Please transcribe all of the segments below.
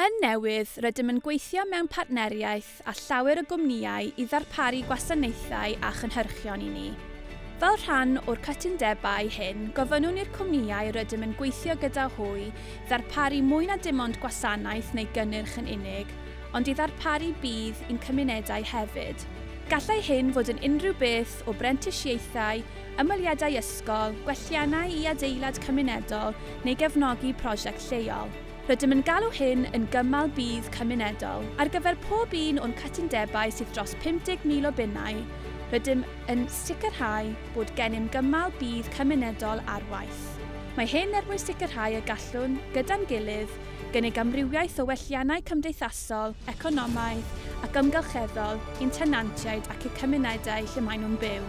Yn newydd, rydym yn gweithio mewn partneriaeth â llawer o gwmnïau i ddarparu gwasanaethau a chynhyrchion i ni. Fel rhan o'r cytundebau hyn, gofynnwn i'r cwmnïau rydym yn gweithio gyda hwy ddarparu mwy na dim ond gwasanaeth neu gynnyrch yn unig, ond i ddarparu budd i'n cymunedau hefyd. Gallai hyn fod yn unrhyw beth o brentisiaethau, ymweliadau ysgol, gwelliannau i adeilad cymunedol neu gefnogi prosiect lleol. Rydym yn galw hyn yn gymal budd cymunedol. Ar gyfer pob un o'n cytundebau sydd dros 50,000 o bunnau, rydym yn sicrhau bod gennym gymal budd cymunedol ar waith. Mae hyn er mwyn sicrhau y gallwn, gyda'n gilydd, gynnig amrywiaeth o welliannau cymdeithasol, economaidd ac amgylcheddol i'n tenantiaid ac i'r cymunedau lle maen nhw'n byw.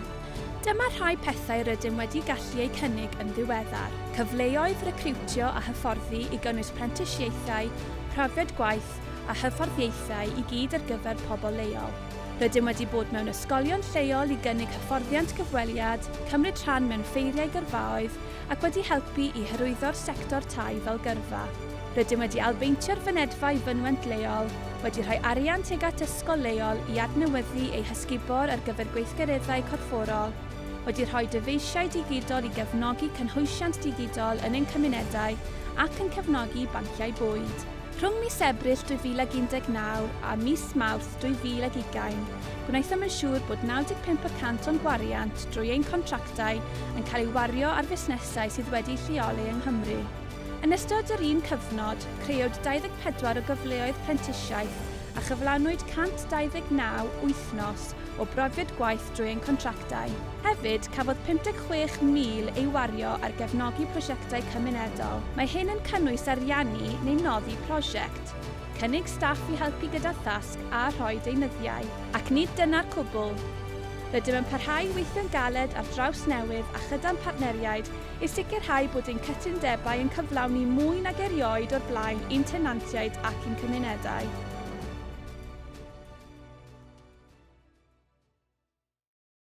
Dyma rhai pethau rydym wedi gallu eu cynnig yn ddiweddar, cyfleoedd recriwtio a hyfforddi i gynnwys prentisiaethau, profiad gwaith a hyfforddiaethau i gyd ar gyfer pobl leol. Rydym wedi bod mewn ysgolion lleol i gynnig hyfforddiant cyfweliad, cymryd rhan mewn ffeiriau gyrfaoedd ac wedi helpu i hyrwyddo'r sector tai fel gyrfa. Rydym wedi ailbeintio'r fynedfa i fynwent leol, wedi rhoi arian tuag at ysgol leol i adnewyddu ei hysgubor ar gyfer gweithgareddau corfforol, wedi rhoi dyfeisiau digidol i gefnogi cynhwysiant digidol yn ein cymunedau ac yn cefnogi banciau bwyd. Rhwng mis Ebrill 2019 a mis Mawrth 2020, gwnaethom yn siŵr bod 95 y cant o'n gwariant drwy ein contractau yn cael ei wario ar fusnesau sydd wedi'u lleoli yng Nghymru. Yn ystod yr un cyfnod, crëwyd 24 o gyfleoedd prentisiaeth a chyflawnwyd 129 wythnos o brofiad gwaith drwy ein contractau. Hefyd, cafodd 56,000 ei wario ar gefnogi prosiectau cymunedol. Mae hyn yn cynnwys ariannu neu noddi prosiect, cynnig staff i helpu gyda thasg a rhoi deunyddiau. Ac nid dyna'r cwbl. Rydym yn parhau i weithio'n galed ar draws Newydd a chyda'n partneriaid i sicrhau bod ein cytundebau yn cyflawni mwy nag erioed o'r blaen i'n tenantiaid ac i'n cymunedau.